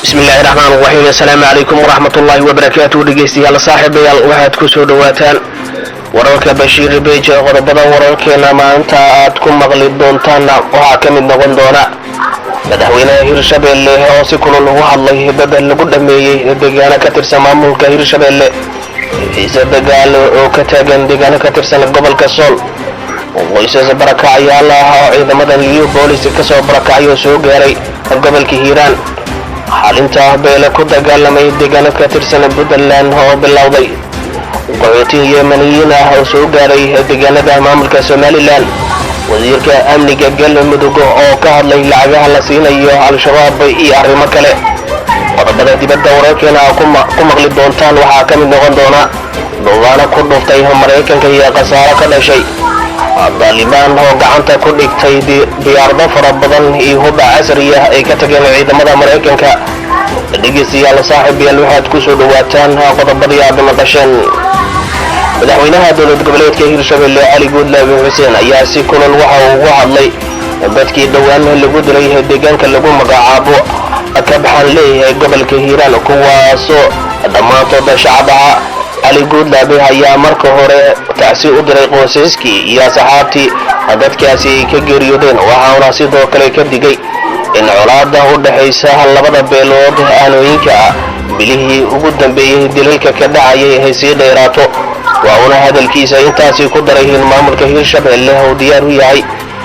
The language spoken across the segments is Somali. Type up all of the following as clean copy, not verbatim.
Bismillahi raxmaan raxiim. Assalaamu calaykum waraxmat ullaahi wabarakaatuh. Dhegeystayaal, saaxiibayaal, waxaad ku soo dhowaataan wararka Bashiir Beej. Qodobada wararkeena maanta aad ku maqli doontaanna waxaa ka mid noqon doona madaxweynaha Hirshabelle oo si kulul ugu hadlay dad lagu dhameeyey deegaano ka tirsan maamulka Hirshabelle, xiise dagaal oo ka taagan deegaano ka tirsan gobolka Sool, qoysas barakacyaal ah oo ciidamada Liyu Boolis kasoo barakacay oo soo gaaray gobolka Hiiraan, xalinta beele ku dagaalamay deegaano ka tirsan Puntland oo bilowday, qaxooti Yemaniyiin ah oo soo gaaray deegaanada maamulka Somaliland, wasiirka amniga Galmudug oo ka hadlay lacagaha la siinayo Al-Shabaab iyo arrimo kale. Qodobada dibadda wararkeena aa ku maqli doontaan waxaa ka mid noqon doona duufaano ku dhuftay Maraykanka iyo khasaaro ka dhashay, Daalibaan oo gacanta ku dhigtay diyaarado fara badan iyo hubba casri ah ay ka tageen ciidamada Maraykanka. Dhegeystayaal, saaxiibayaal, waxaad ku soo dhowaataan qodobadii aad maqasheen. Madaxweynaha dowlad goboleedka Hirshabelle, Cali Guudlaabe Xuseen, ayaa si kulol waxa uu ugu hadlay dadkii dhowaan lagu dilay deegaanka lagu magacaabo Kabxan leeyahay gobolka Hiiraan, kuwaasoo dhammaantood shacab ahaa. Cali Guudlaabe ayaa marka hore tacsi u diray qoysaskii iyo asxaabtii dadkaasi ay ka geeriyoodeen, waxauna sidoo kale ka digay in colaada u dhexaysa labada beelood aanooyinka ah bilihii ugu dambeeyey dilalka ka dhacayay ay sii dheeraato. Waa uuna hadalkiisa intaasi ku daray in maamulka Hirshabelle uu diyaar u yahay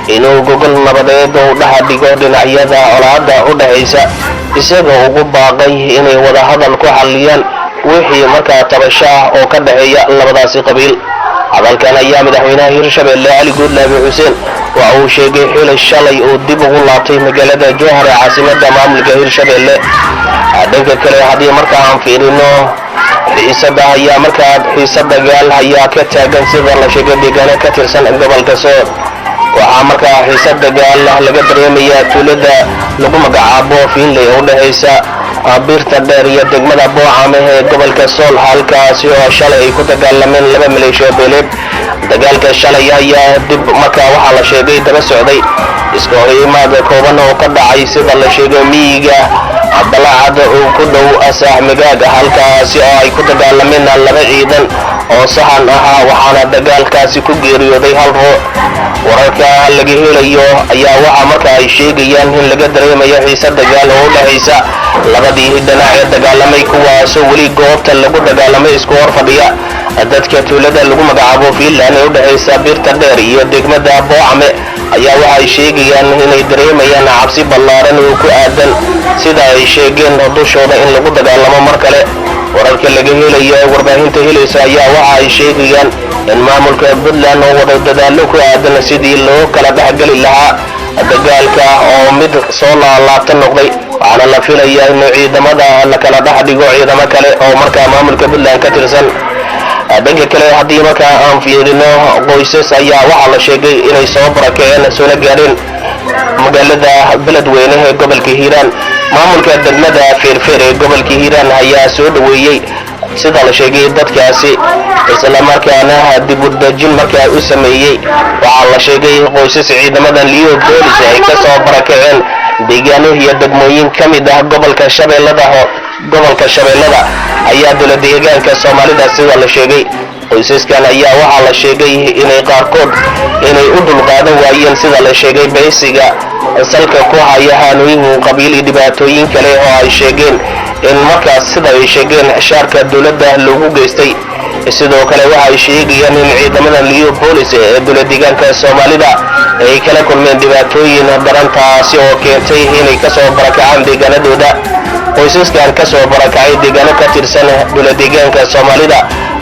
inuu gogol nabadeed u dhex dhigo dhinacyada colaada u dhexaysa, isagoo ugu baaqay inay wadahadal ku xalliyaan wixii markaa tabasho ah oo ka dhexeeya labadaasi qabiil. Hadalkan ayaa madaxweynaha Hirshabelle, Cali Guudlaabe Xuseen, waxa uu sheegay xili shalay uu dib ugu laabtay magaalada Jowhar ee caasimada maamulka Hirshabelle. Dhanka kale, haddii markaa aan fiirino, xiisada ayaa markaa xiisa dagaal ayaa ka taagan, sida la sheegay, deegaano ka tirsan gobolka Sool. Waxaa markaa xiisa dagaal laga dareemayaa tuulada lagu magacaabo Fiinley oo udhexaysa Birta Dheer iyo degmada Boocame ee gobolka Sool, halkaasi oo shalay ay ku dagaalameen laba maleeshiyo beeleed. Dagaalka shalay ayaa dib markaa waxaa la sheegay daba socday iska horimaad kooban oo ka dhacay, sida la sheegay, miyiga Balacad oo ku dhow Asaax Migaag, halkaasi oo ay ku dagaalameen laba ciidan oo saxan ahaa, waxaana dagaalkaasi ku geeriyooday hal ruux. Wararka laga helayo ayaa waxaa marka ay sheegayaan in laga dareemayo xiise dagaal oo u dhexaysa labadii dhinac ee dagaalamay, kuwaasoo weli goobta lagu dagaalamay isku hor fadhiya. Dadka tuulada lagu magacaabo Fiinland ee udhexaysa Birta Dheer iyo degmada Boocame ayaa waxay sheegayaan inay dareemayaan cabsi ballaaran oo ku aadan, sida ay sheegeen, dushooda in lagu dagaalamo mar kale. Wararka laga helayo ee warbaahinta helaysa ayaa waxa ay sheegayaan in maamulka Puntland oo wada dadaallo ku aadan sidii loo kala dhexgeli lahaa dagaalka oo mid soo laalaabta noqday, waxaana la filayaa in ciidamada la kala dhex dhigo ciidamo kale oo markaa maamulka Puntland ka tirsan. Dhanka kale, haddii markaa aan fiirino, qoysas ayaa waxaa la sheegay inay soo barakaceen soona gaareen magaalada Beledweyne ee gobolka Hiiraan. Maamulka degmada Feerfeer ee gobolka Hiiraan ayaa soo dhoweeyey, sida la sheegay, dadkaasi, islamarkaana dib u dejin markaa u sameeyey. Waxaa la sheegay qoysas ciidamada Liyo Boolis ay ka soo barakaceen deegaano iyo degmooyin ka mid ah gobolka Shabeellada, gobolka Shabeellada ayaa dowla deegaanka Soomaalida. Sida la sheegay, qoysaskan ayaa waxaa la sheegay inay qaarkood inay u dulqaadan waayeen, sida la sheegay, baysiga salka ku haya haanooyin qabiil iyo dhibaatooyin kale oo ay sheegeen in markaas, sida ay sheegeen, shaarka dowladda loogu geystay. Sidoo kale waxay sheegayaan in ciidamada Liyo Boolis ee dowla deegaanka Soomaalida ay kala kulmeen dhibaatooyin daran, taasi oo keentay inay kasoo barakacaan deegaanadooda. Qoysaskan kasoo barakacay deegaano ka tirsan dowla deegaanka Soomaalida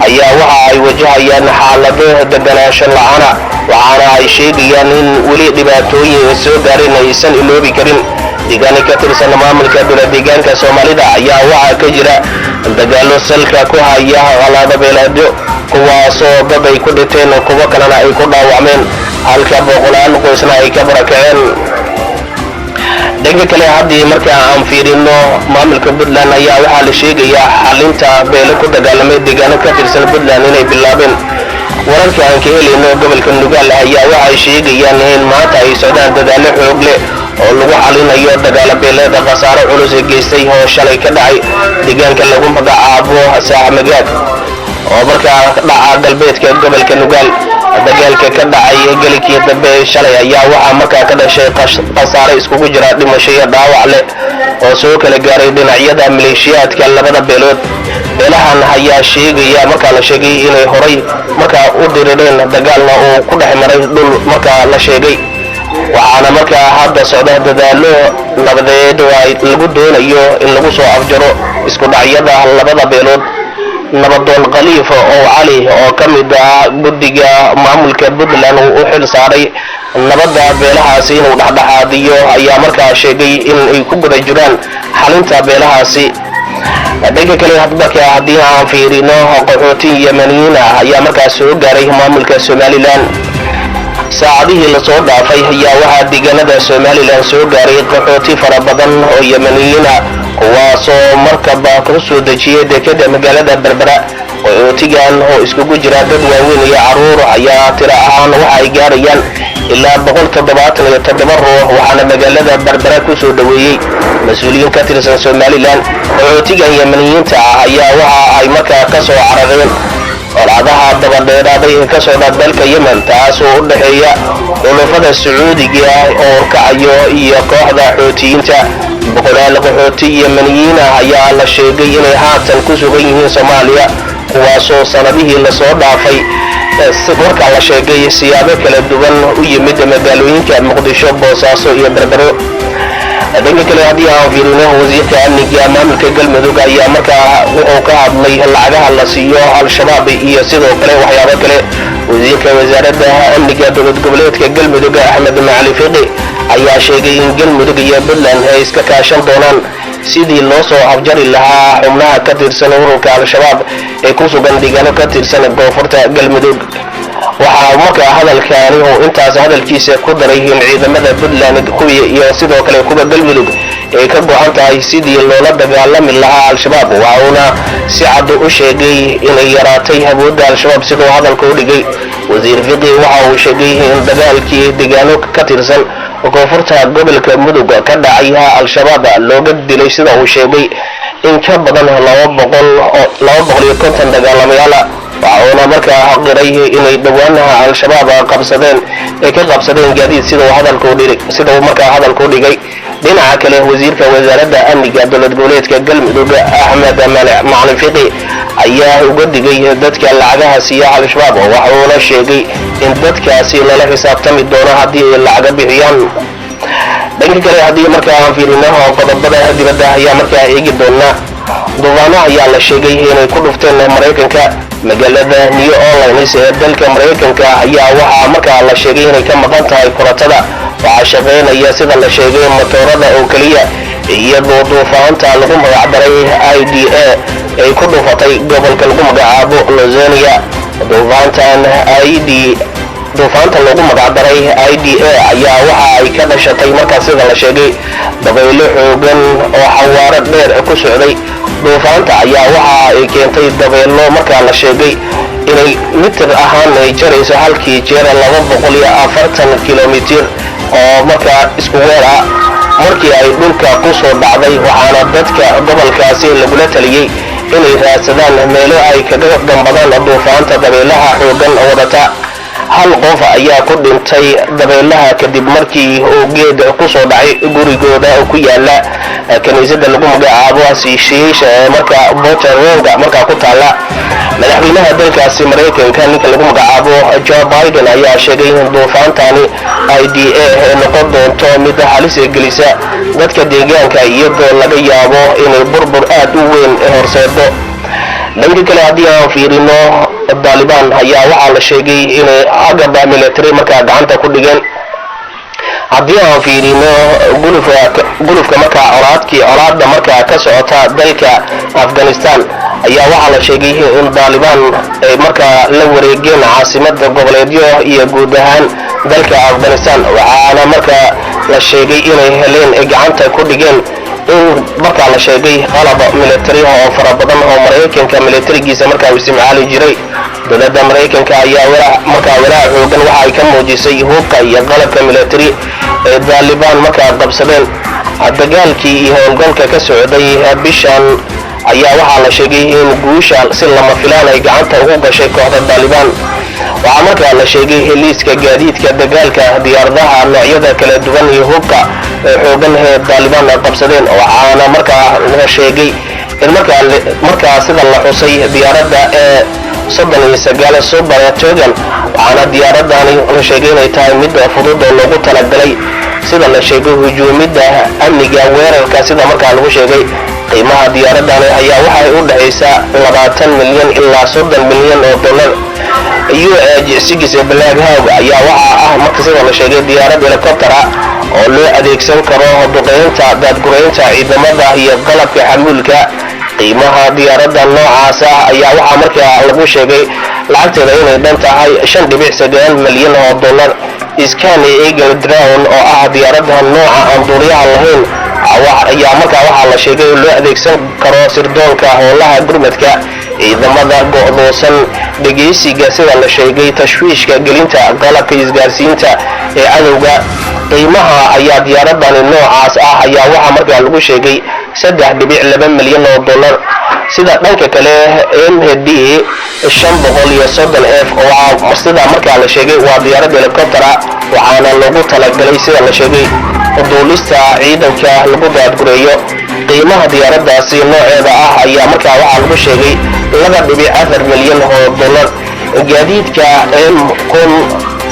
ayaa waxa ay wajahayaan xaalado deganaansho la-aana, waxaana ay sheegayaan in weli dhibaatooyin soo gaareen aysan iloobi karin. Deegaano ka tirsan maamulka dowla deegaanka Soomaalida ayaa waxaa ka jira dagaalo salka ku haya colaado beeleedyo, kuwaasoo dad ay ku dhinteen, kuwo kalena ay ku dhaawacmeen, halka boqolaal qoysna ay ka barakaceen. Dhanka kale, haddii markaa aan fiirino, maamulka Puntland ayaa waxaa la sheegayaa xalinta beelo ku dagaalamay deegaano ka tirsan Puntland inay bilaabeen. Wararka aan ka helayno gobolka Nugaal ayaa waxay sheegayaan in maanta ay socdaan dadaallo xoog leh. Oo lagu xalinayo dagaalo beeleeda khasaaro culus ee geystay oo shalay ka dhacay deegaanka lagu magacaabo Saaxmagaag oo markaa dhaca galbeedka gobolka Nugaal. Dagaalka ka dhacay gelikii dambe ee shalay ayaa waxaa markaa ka dhashay khasaare iskugu jira dhimasho iyo dhaawac leh oo soo kala gaaray dhinacyada maleeshiyaadka labada beelood. Beelahan ayaa sheegaya markaa la sheegay inay horay markaa u dirireen, dagaalna uu ku dhex maray dhul markaa la sheegay, waxaana markaa hadda socda dadaalo nabadeed oo ay lagu doonayo in lagu soo afjaro isku dhacyada labada beelood. Nabadoon Khaliif oo Cali oo ka mid ah guddiga maamulka Puntland uu u xil saaray nabadda beelahaasi inuu dhexdhexaadiyo ayaa markaa sheegay in ay ku guda jiraan xalinta beelahaasi. Dhanka kale, marka haddii aan fiirino, qaxooti Yemaniyiin ah ayaa markaa soo gaaray maamulka Somaliland. Saacadihii lasoo dhaafay ayaa waxaa deegaanada Somaliland soo gaaray qaxooti fara badan oo Yemaniyiin ah, kuwaasoo markaba ku soo dejiyay dekeda magaalada Berbera. Qaxootigan oo iskugu jira dad waaweyn iyo caruur ayaa tiro ahaan waxa ay gaarayaan ilaa 177 ruux, waxaana magaalada Berbera kusoo dhoweeyey mas-uuliyiin ka tirsan Somaliland. Qaxootigan Yemaniyiinta ah ayaa waxa ay markaa ka soo carareen colaadaha dabadheeraaday ee ka socda dalka Yemen, taas oo u dhexeeya xulufada Sacuudiga oo horkacayo iyo kooxda Xootiyiinta. Boqolaal qaxooti Yemaniyiin ah ayaa la sheegay inay haatan ku sugan yihiin Soomaaliya, kuwaasoo sanadihii lasoo dhaafay markaa la sheegay siyaabo kala duwan u yimid magaalooyinka Muqdisho, Boosaaso iyo Berbero. Dhanka kale, haddii aan fiirino, wasiirka amniga maamulka Galmudug ayaa markaa wuxuu ka hadlay lacagaha la siiyo Al-Shabaab iyo sidoo kale waxyaabo kale. Wasiirka wasaaradda amniga dowlad goboleedka Galmudug, Axmed Macali Fiqi, ayaa sheegay in Galmudug iyo Puntland ay iska kaashan doonaan sidii loo soo afjari lahaa xubnaha ka tirsan ururka Al-Shabaab ee ku sugan deegaano ka tirsan koonfurta Galmudug. Waxaa markaa hadalkaani uu intaas hadalkiisa ku daray in ciidamada Puntland kuwii iyo sidoo kale kuwa Galmudug ay ka go-an tahay sidii loola dagaalami lahaa Al-Shabaab. Waxauna si cad u sheegay inay yaraatay awoodda Al-Shabaab, siduu hadalka u dhigay. Wasiir Fiqi waxa uu sheegay in dagaalkii deegaano ka tirsan koonfurta gobolka Mudug ka dhacay Al-Shabaab looga dilay, sida uu sheegay, in ka badan 250 dagaalamayaal. Waxauna markaa qiray inay dhowaanaha Al-Shabaab qabsadeen ay ka qabsadeen gaadiid, sida uu markaa hadalka u dhigay. Dhinaca kale, wasiirka wasaaradda amniga dowlad goboleedka Galmudug, Axmed Macalin Fiqi, ayaa uga digay dadka lacagaha siiya Al-Shabaab, waxuuna sheegay in dadkaasi lala xisaabtami doono haddii ay lacaga bixiyaan. Dhanka kale, haddii markaa aan fiirino qodobada dibadda ayaa markaa eegi doonaa. Duufaano ayaa la sheegay inay ku dhufteen Maraykanka. Magaalada New Orleans ee dalka Maraykanka ayaa waxaa markaa la sheegay inay ka maqan tahay korontada. Waxaa shaqaynaya, sida la sheegay, matoorada oo keliya, iyadoo duufaanta lagu magacdaray Ida ay ku dhufatay gobolka lagu magacaabo Louisiana. Duufaantan id duufaanta loogu magacdaray Ida ayaa waxa ay ka dhashatay markaa, sida la sheegay, dabaylo xoogan oo xawaaro dheer ku socday. Duufaanta ayaa waxa ay keentay dabaylo markaa la sheegay inay mitir ahaan ay jarayso halkii jeer 240 kilomitir oo markaa isku weer ah markii ay dhulka ku soo dhacday, waxaana dadka gobolkaasi lagula taliyey inay raadsadaan meelo ay kaga gambadaan duufaanta dabaylaha xoogan wadata. Hal qof ayaa ku dhintay dabaylaha kadib markii uu geed ku soo dhacay gurigooda oo ku yaala kiniisada lagu magacaabo Asisiisha ee markaa Boteronga markaa ku taala. Madaxweynaha dalkaasi Maraykanka, ninka lagu magacaabo Joe Biden, ayaa sheegay in duufaantani Ida ay noqon doonto mid halis gelisa dadka deegaanka, iyadoo laga yaabo inay burbur aad u weyn horseedo. Dhanka kale, haddii aan fiirino, Daalibaan ayaa waxaa la sheegay inay agaba military markaa gacanta ku dhigeen. Haddii aan fiirino gulufka markaa colaadkii colaadda markaa ka socota dalka Afghanistan ayaa waxaa la sheegay in Daalibaan ay markaa la wareegeen caasimada goboleedyo iyo guud ahaan dalka Afghanistan, waxaana markaa la sheegay inay heleen ay gacanta ku dhigeen In markaa la sheegay qalab militariha oo fara badan oo Maraykanka militarigiisa markaa uu isticmaali jiray. Dowladda Maraykanka ayaa markaa walaac xoogan waxa ay ka muujisay hubka iyo qalabka military ee Daalibaan markaa qabsadeen. Dagaalkii iyo howlgalka ka socday bishan ayaa waxaa la sheegay in guusha si lama filaan ay gacanta ugu gashay kooxda Daalibaan. Waxaa markaa la sheegay heliiska gaadiidka dagaalka, diyaaradaha noocyada kala duwan iyo hubka ee xoogan ee Daalibaan qabsadeen. Waxaana markaa la sheegay in markaa sida la xusay diyaaradda ee 39 Super Togan. Waxaana diyaaradani la sheegay inay tahay mid fudud oo loogu talagalay, sida la sheegay, hujuumidda amniga weerarka. Sida markaa lagu sheegay, qiimaha diyaaradani ayaa waxay u dhexaysaa 20 milyan ilaa 30 milyan oo dollar. UH-6 Black Hawk ayaa waxaa ah marka sida la sheegay diyaarad helicopter ah oo loo adeegsan karo duqeynta, daadgureynta ciidamada iyo qalabka xamuulka. Qiimaha diyaaradda noocaas ah ayaa waxaa markaa lagu sheegay lacagteeda inay dhan tahay 5.9 milyan oo dollar. ScanEagle drone oo ah diyaaradda nooca aan duuliyaha lahayn ayaa markaa waxaa la sheegay in loo adeegsan karo sirdoonka, howlaha gurmadka ciidamada go'doosan, dhegaysiga, sida la sheegay, tashwiishka gelinta qalabka isgaarsiinta ee cadowga. Qiimaha ayaa diyaaradani noocaas ah ayaa waxaa markaa lagu sheegay 3.2 milyan oo dollar. Sida dhanka kale MD 530 F oo sida markaa la sheegay waa diyaarad helicopter ah, waxaana loogu talagalay, sida la sheegay, duulista ciidanka lagu daadgureeyo. Qiimaha diyaaraddaasi nooceeda ah ayaa markaa waxaa lagu sheegay 2.4 milyan oo dollar. Gaadiidka M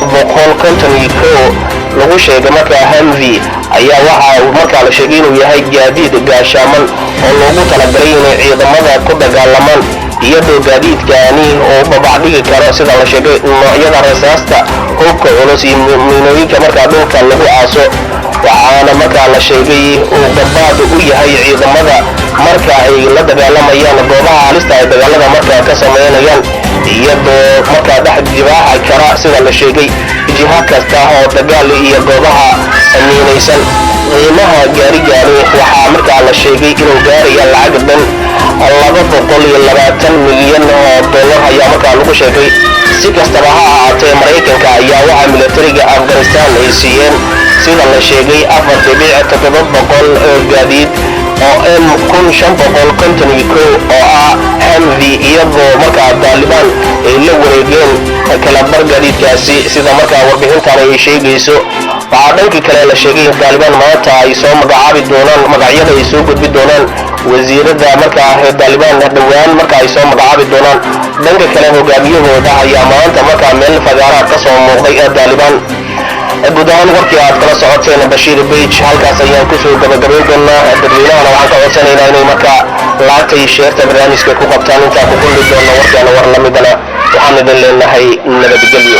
1151 lagu sheegay markaa Humvee ayaa waxaa markaa la sheegay inuu yahay gaadiid gaashaaman oo loogu talagalay inay ciidamada ku dagaalamaan, iyadoo gaadiidkaani uu babacdhigi karo, sida la sheegay, noocyada rasaasta, hubka culus iyo miinooyinka markaa dhulka lagu aaso. Waxaana markaa la sheegay uu gabaad u yahay ciidamada marka ay la dagaalamayaan goobaha halista ay dagaalada markaa ka sameynayaan, iyadoo markaa dhex jibaaxa kara, sida la sheegay, jiha kasta oo dagaal iyo goobaha miinaysan. Qiimaha gaarigaani waxaa markaa la sheegay inuu gaaraya lacag dhan 220 milyan oo dollar ayaa markaa lagu sheegay. Si kastaba ha ahaatee, Maraykanka ayaa waxaa militariga Afghanistan ay siiyeen, sida la sheegay, 4.7 boqol oo gaadiid oo M 1551 oo ah Humvee, iyadoo markaa Daalibaan ay la wareegeen kalabar gaadiidkaasi, sida markaa warbixintan ay sheegayso. Waxaa dhanka kale la sheegay in Daalibaan maanta ay soo magacaabi doonaan magacyada ay soo gudbi doonaan wasiirada markaa Daalibaan dhowaan marka ay soo magacaabi doonaan. Dhanka kale, hogaamiyahooda ayaa maanta markaa meel fagaaraha ka soo muuqday ee Daalibaan. Guud ahaan warkii aad kala socoteen Bashiir Bage halkaas ayaan kusoo gabagabayn doonaa. Dadweynahana waxaan ka codsanaynaa inay markaa laagta iyo sheerta barnaamijka ku qabtaan. Intaa ku kulli doona warkaana war lamidana, waxaan idin leenahay nabadgelyo.